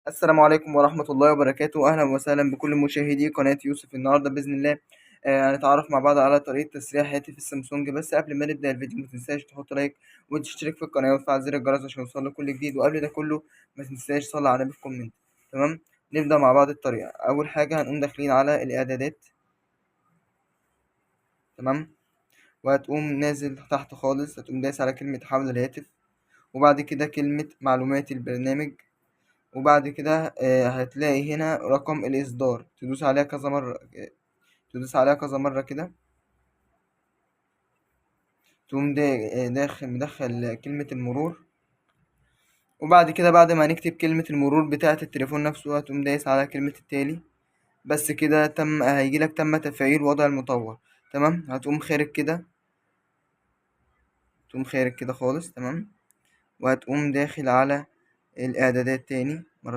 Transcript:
السلام عليكم ورحمة الله وبركاته. أهلا وسهلا بكل مشاهدي قناة يوسف. النهاردة بإذن الله هنتعرف مع بعض على طريقة تسريح هاتف السامسونج. بس قبل ما نبدأ الفيديو ما تنساش تحط like وتشترك في القناة وتفعل زر الجرس عشان يوصلك كل جديد، وقبل ده كله ما تنساش تصلي على النبي في comment. تمام، نبدأ مع بعض الطريقة. أول حاجة هنقوم داخلين على الإعدادات، تمام، وهتقوم نازل تحت خالص، هتقوم دايس على كلمة حول الهاتف، وبعد كده كلمة معلومات البرنامج، وبعد كده هتلاقي هنا رقم الإصدار، تدوس عليها كذا مرة، تدوس عليها كذا مرة كده، تقوم داخل مدخل كلمة المرور، وبعد كده بعد ما هنكتب كلمة المرور بتاعة التليفون نفسه هتقوم دايس على كلمة التالي. بس كده هيجيلك تم تفعيل وضع المطور. تمام، هتقوم خارج كده، تقوم خارج كده خالص. تمام، وهتقوم داخل على الإعدادات تاني مرة.